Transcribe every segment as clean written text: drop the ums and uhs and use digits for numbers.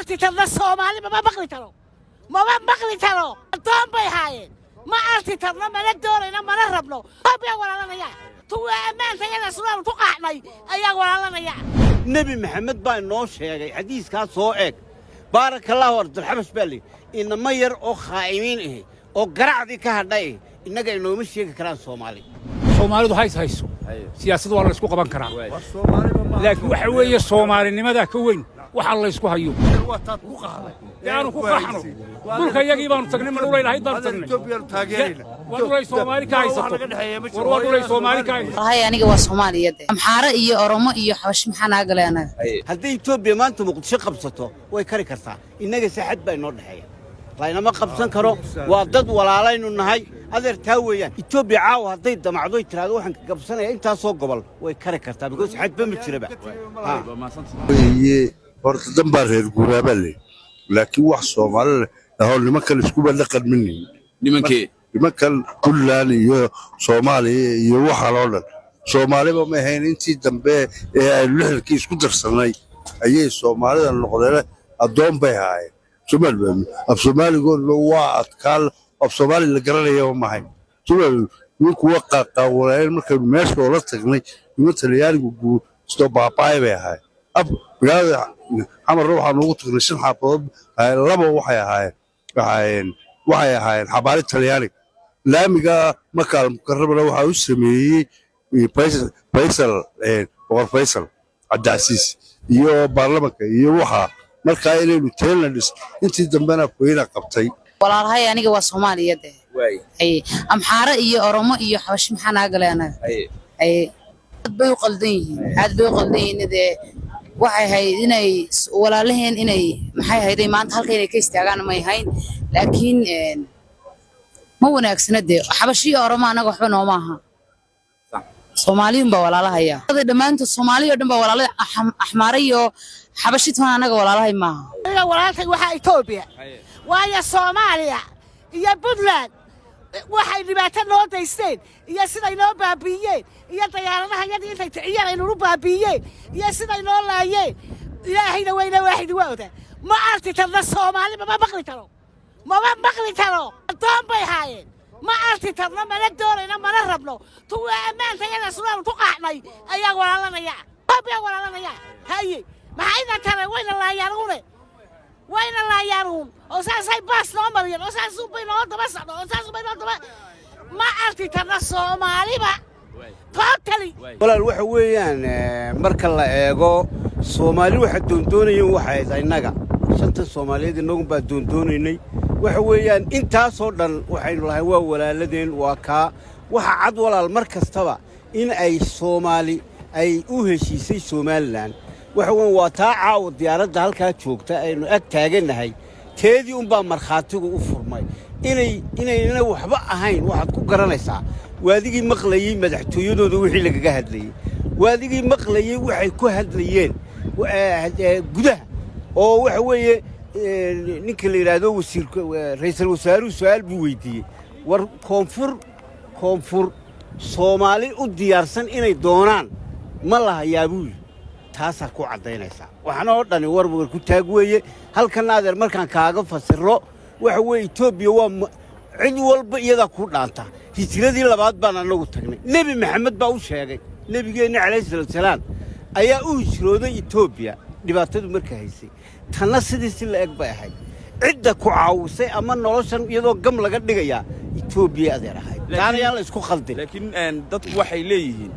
Arki karna Soomaali mama maqli karo, mama maqli karo. Adoon bay haayeen. Ma arki karno, mana doonayno, mana rabno. Baa walaalanaya tuwa ammaanka yada sidaan ku qaacnay ayaa walaalanaya. Nebi Maxamed baa inoo sheegay xadiiskaa, soo eeg. Baarakallaahu ardulxabash baa layidhi. Inama yar oo khaa'imiin ahi oo garacdii ka hadhay innaga inooma sheegi karaan Soomaali. Soomaalidu hays hayso, siyaasad waa la isku qaban karaa, laakiin waxa weeye soomaalinimadaa ka weyn waxa la ysku hayo. Dee aanu ku qaxno dhulka iyagii baanu tagnay, ma dhulay lahayd baanu tagnay? Waa dhulay Soomaali ka haysato. War waa dhulay Soomaali ka haysato. Hay, aniga waa Soomaaliya de. Amxaare iyo Oromo iyo Xabashi maxaa naga galay anaga? Hadday Etoobiya maanta Muqdisho qabsato, way kari kartaa. Innaga se xad baa inoo dhexeeya, laynama qabsan karo. Waa dad walaalaynu nahay, adeer, taa weeyaan. Etoobiya caawa hadday damacdo, tiraahdo waxaan ka qabsanaya intaasoo gobol, way kari kartaa, because xadba ma jiraba. Weeye, horta dan baa reer guuraabaa leeyahy, laakiin wax Soomaali leh ahoo nimankan iskuba dhaqan ma nihin. Nimankee? Nimankan Puntland iyo Soomaaliya iyo waxaan oo dhan Soomaaliba ma ahayn. Intii dambe ee aynu 60-kii isku darsannay ayay Soomaalida noqdeen. Addoon bay ahaayeen. Somaali af Soomaaligoodna waa adkaan, af Soomaali la garanayaba ma ahayn. Somaali nimanku waa qaaqaawanaayeen. Markaynu meesha oola tagnay niman Talyaanigu guusto baabaay bay ahaayeen. Af magaalada Xamarna waxaa noogu tagnay shan xaafadood, laba waxay ahaayeen xabaali Talyaaniga. Laamiga Makaal Mukarabana waxaa u sameeyey Faysal, Boqor Faysal Cabdicasiis iyo baarlamanka iyo waxaa markaa inaynu teelna dhis. Intii dambena Afweyna qabtay. Walaalahay, aniga waa Soomaaliya de. Hay, Amxaare iyo Oromo iyo Xabashi maxaa naga galay anaga? Hay, aad bay u qaldan yihiin, aad bay u qaldan yihiin. Dee waxay ahayd inay walaalaheen inay maxay ahayday maanta halka inay ka istaagaan may ahayn, laakiin ma wanaagsana dee. Xabashi iyo Oromo annaga waxba nooma aha. Soomaaliyun baa walaalahaya dhammaantood, Soomaaliya oo dhan baa walaalaya. Axmaare iyo Xabashi toona annaga walaalahay maaha. Aniga walaalkay waxaa Etoobiya, waayo Soomaaliya iyo Puntland waxay dhibaato noo daysteen iyo siday noo baabi'iyeen iyo dayaaradaha yadii intay ticiyeen ay nunu baabi'iyeen iyo siday noo laayeen, Ilaahayna weyna waaxidi waa odaa. Ma arki karna Soomaali, mama maqli karo, mama maqli karo. Adoon bay haayeen. Ma arki karno, mana doonayno, mana rabno. Tuwa ammaanka yada sidaan ku qaacnay ayaa walaalanaya, ayaa walaalanaya. Haye, maxayna kale wayna laayaan une, wayna laayaan uun, oo saasay baas noo mariyeen, oo saasuunbay noo daba socdo, oo saasuunbay noo daba. Ma arki karna Soomaaliba totally. Walaal, waxa weeyaan marka la eego Soomaali waxa doondoonayeen waxay ahayd innaga shanta Soomaaliyeed. Innagun baa doondoonaynay. Waxa weeyaan intaasoo dhan waxaynu lahay waa walaaladeen. Waa kaa waxa cad, walaal, mar kastaba in ay Soomaali ay u heshiisay Somalilan. Waxa weeyaan waa taa caawa diyaaradda halkaa joogta aynu ag taagannahay, teedii unbaa markhaatigu u furmay inaynana waxba ahayn. Waxaad ku garanaysaa waadigii maqlayey madaxtooyadooda wixii lagaga hadlayey, waadigii maqlayey waxay ku hadlayeen gudaha, oo waxa weeye ninka la yidhaahdo wasiirka, ra'iisul wasaaruhu su'aal buu weydiiyey: war koonfur Soomaali u diyaarsan inay doonaan ma lahayaa, buu yidhi. Taasaa ku caddaynaysaa. Waxna oo dhani war war ku taag weeye. Halkan, adeer, markaan kaaga fasiro, waxa weeye Etoobiya waa cid walba iyadaa ku dhaanta. Hijradii labaad baan annagu tagnay. Nebi Maxamed baa u sheegay, Nebigeenna calayhi salaatu salaam ayaa u hijrooday Etoobiya dhibaatadu markaa haysay. Tanna sidii si la eg bay ahayd. Cidda ku caawisay ama noloshan iyadoo gam laga dhigayaa Etoobiya, adeer, ahayd. Taana yaan la isku khaldin. Laakiin dadku waxay leeyihiin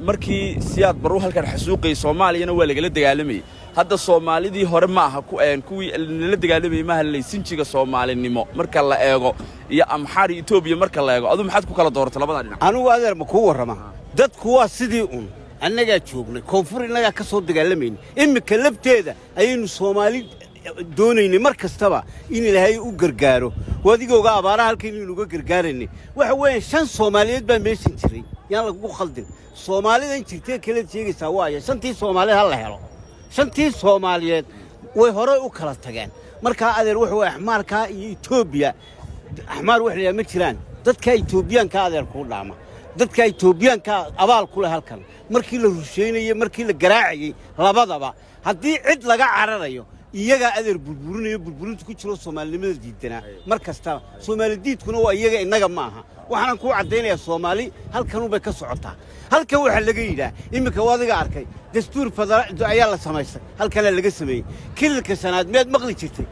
markii Siyaad Barru halkan xasuuqayay, Soomaaliyana waa lagala dagaalamayey. Hadda Soomaalidii hore ma aha, kuwii nala dagaalamayey maaha. Laysinjiga Soomaalinimo marka la eego iyo Amxaar iyo Etoobiya marka la eego, aduu maxaad ku kala dooratay labada dhinac? Anigu, adeer, ma kuu warrama? Dadku waa sidii un annagaa joognay koonfur, innagaa ka soo dagaalamayna. Iminka lafteeda ayaynu Soomaali doonaynay mar kastaba in Ilaahay u gargaaro. Wadigooga abaaraha halkaynu inuga gargaaraynay. Waxa weeye shan Soomaaliyeed baa meeshan jiray, yaan lagugu khaldin. Soomaalidan jirtee kaleed sheegaysaa waayo shantii Soomaaliyeed ha la helo. Shantii Soomaaliyeed way horey u kala tageen. Markaa, adeer, wuxuu Axmaarkaa iyo Etoobiya, Axmaar wax la yidhaha ma jiraan. Dadka Etoobiyaanka, adeer, kuu dhaama. Dadka Etoobiyaanka abaal ku leh halkan markii la rusheynayey, markii la garaacayey, labadaba. Haddii cid laga cararayo Iyagaa adeer burburinayo, burburinta ku jiro, soomaalinimada diidanaa mar kastaba. Soomaali diidkuna waa iyaga, innaga ma aha. Waxaanan kuu caddaynayaa, Soomaali halkanunbay ka socotaa. Halkan waxaa laga yidhaah iminka waa adiga arkay, dastuur federaal ayaa la samaystay, halkanaa laga sameeyey. Kililka shanaad miyaad maqli jirtay?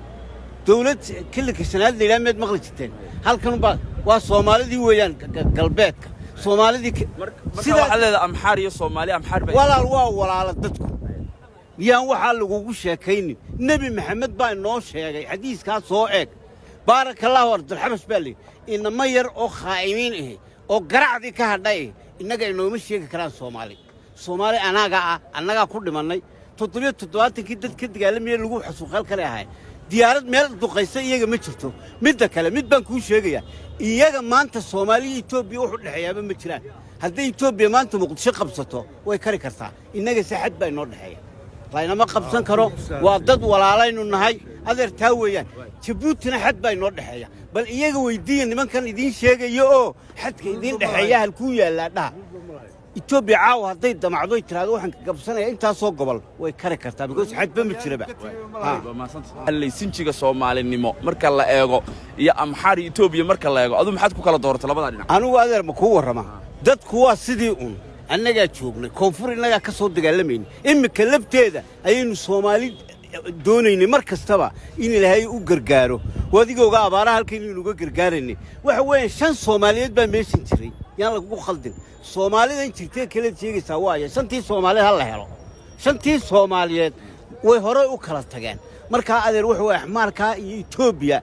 Dowlad kililka shanaad la yidhaha miyaad maqli jirteen? Halkanunbaa waa Soomaalidii weeyaan, galbeedka Soomaalidii. Marka waxaad leedahay Amxaar iyo Soomaali, Amxaar baa Walaal, waa walaala dadku. Yaan waxaa lagugu sheekaynin. Nebi Maxamed baa inoo sheegay, xadiiskaa soo eeg. Baarakallaahu ardulxabash baa layidhi. Inama yar oo khaa'imiin ahi oo garacdii ka hadhay ah innaga inooma sheegi karaan Soomaali. Soomaali anaagaa ah, annagaa ku dhimannay 77-kii. Dad ka dagaalamaya lagu xasuuqaal kale ahay, diyaarad meel duqaysa iyaga ma jirto. Midda kale, mid baan kuu sheegayaa: iyaga maanta Soomaaliya Etoobiya wuxu dhexeeyaaba ma jiraan. Hadday Etoobiya maanta Muqdisho qabsato, way kari kartaa. Innaga se xad baa inoo dhexeeya, laynama qabsan karo. Waa dad walaalaynu nahay, adeer, taa weeyaan. Jabuutina xad baa inoo dhexeeya. Bal iyaga weydiiya nimankan idiin sheegaya oo xadka idiin dhexeeya halkuu yaallaa dhaha. Etoobiya caawa hadday damacdo, tiraahdo waxaan gabsanaya intaasoo gobol, way kari kartaa, because xadba ma jiraba. Laysinjiga soomaalinimo marka la eego iyo Amxaar iyo Etoobiya marka la eego, adu maxaad ku kala dooratay labada dhinac? Anigu adeer, ma kuu warrama? Dadku waa sidii un annagaa joognay koonfur, innagaa ka soo dagaalamayna. Iminka lafteeda ayaynu Soomaali doonaynay mar kastaba in Ilaahay u gargaaro. Wadigooga abaaraha halkaynu inuga gargaaraynay. Waxa weeyaan, shan Soomaaliyeed baa meeshan jiray, yaan lagugu khaldin. Soomaalidan jirtee kaleed sheegaysaa waaya shantii Soomaaliyeed ha la helo. Shantii Soomaaliyeed way horey u kala tageen. Markaa adeer, wuxuu Axmaarkaa iyo Etoobiya,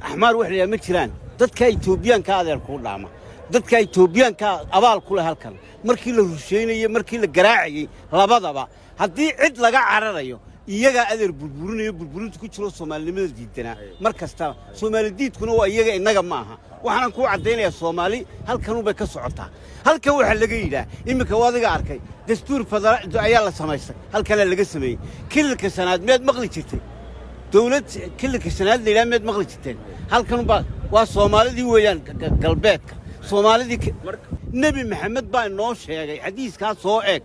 Axmaar wax la yidhaha ma jiraan. Dadka Etoobiyaanka adeer kuu dhaama, dadka Etoobiyaanka abaal ku leh halkan markii la rusheynayey, markii la garaacayey, labadaba. Haddii cid laga cararayo, iyagaa adeer burburinayo, burburinta ku jiro, soomaalinimada diidanaa mar kastaba. Soomaali diidkuna waa iyaga, innaga ma aha. Waxaanan kuu caddaynayaa, Soomaali halkanunbay ka socotaa. Halkan waxaa laga yidhaah iminka waa adiga arkay, dastuur federaal ayaa la samaystay, halkanaa laga sameeyey. Kililka shanaad miyaad maqli jirtay? Dowlad kililka shanaad la yidhaha miyaad maqli jirteen? Halkanunbaa waa Soomaalidii weeyaan, galbeedka Soomaalidii. Nebi Maxamed baa inoo sheegay, xadiiskaa soo eeg.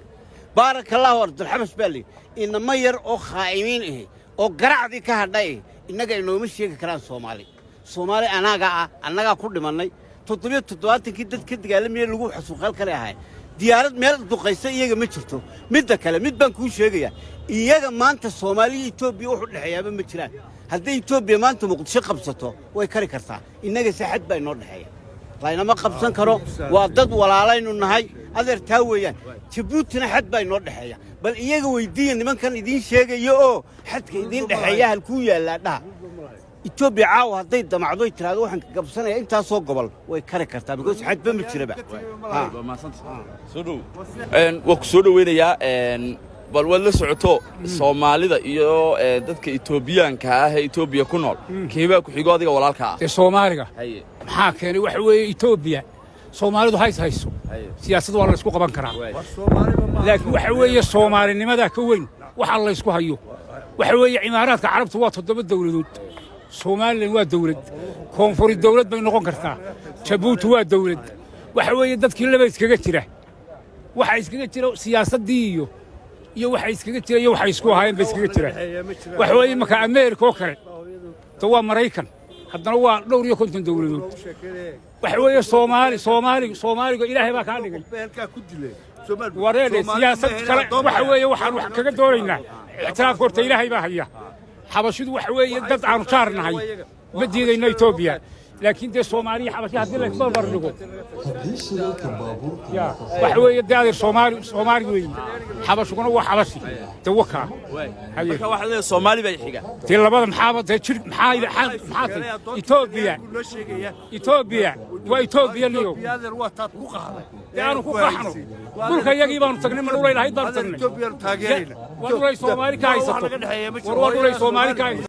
Baarakallaahu ardulxabash baa layidhi. Inama yar oo khaa'imiin ahi oo garacdii ka hadhay ah innaga inooma sheegi karaan Soomaali. Soomaali anaagaa ah, annagaa ku dhimannay 77-kii. Dad ka dagaalamaya lagu xasuuqaal kale ahay, diyaarad meel duqaysa iyaga ma jirto. Midda kale, mid baan kuu sheegayaa: iyaga maanta Soomaaliya Etoobiya wuxu dhexeeyaaba ma jiraan. Hadday Etoobiya maanta Muqdisho qabsato, way kari kartaa. Innaga se xad baa inoo dhexeeya, laynama qabsan karo. Waa dad walaalaynu nahay, adeer, taa weeyaan. Jabuutina xad baa inoo dhexeeya. Bal iyaga weydiiya nimankan idiin sheegaya oo xadka idiin dhexeeya halkuu yaallaa dhaha. Etoobiya caawa hadday damacdo, tiraahdo waxaan gabsanaya intaasoo gobol, way kari kartaa, because xadba ma jiraba. Soo dhow, waa ku soo dhoweynayaa. Bal waad la socoto Soomaalida iyo dadka Etoobiyaanka ah ee Etoobiya ku nool, keebaa ku xigo adiga walaalka ah? Dee Soomaaliga. Haye. Maxaa keenay? Waxa weeye, Etoobiya Soomaalidu hays hayso, siyaasad waa laysku qaban karaa, laakiin waxa weeye soomaalinimadaa ka weyn waxa laysku hayo. Waxa weeye, Imaaraadka Carabtu waa 7 dowladood, Somalilan waa dowlad, Koonfuri dowlad bay noqon kartaa, Jabuuti waa dowlad. Waxa weeye, dadkii laba iskaga jira, waxa iskaga jira siyaasaddii iyo waxa iskaga jira iyo waxa isku ahaayeen ba iskaga jira. Waxa weeye, marka Ameerika oo kale to waa Maraykan, haddana waa dhowr iyo 50 dowladood. Waxa weeye, Soomaali, Soomaaliga, Soomaaliga Ilaahay baa kaa dhigay. Wareedhe, siyaasad kale waxa weeye, waxaan wax kaga doonaynaa ictiraafka horta Ilaahay baa haya. Xabashidu waxa weeye dad aanu jaar nahay, ma diidayno Etoobiya, laakiin dee Soomaaliya Xabashi haddii laysbarbar dhigo ya waxa weeye, dee adeer, Soomaali Soomaali weeye, Xabashiguna waa Xabashi, dee wakaa. Haye. Marka waxaad leedahay Soomaali baa xiga. Dee labada maxaaba dee jir maxaa maxaa tay? Etoobiya, Etoobiya waa Etoobiya niyo. Dee aanu ku qaxno dhulka iyagii baanu tagnay, ma dhulay lahayd baanu tagnay? Waa dhulay Soomaali ka haysato. War waa dhulay Soomaali ka haysato.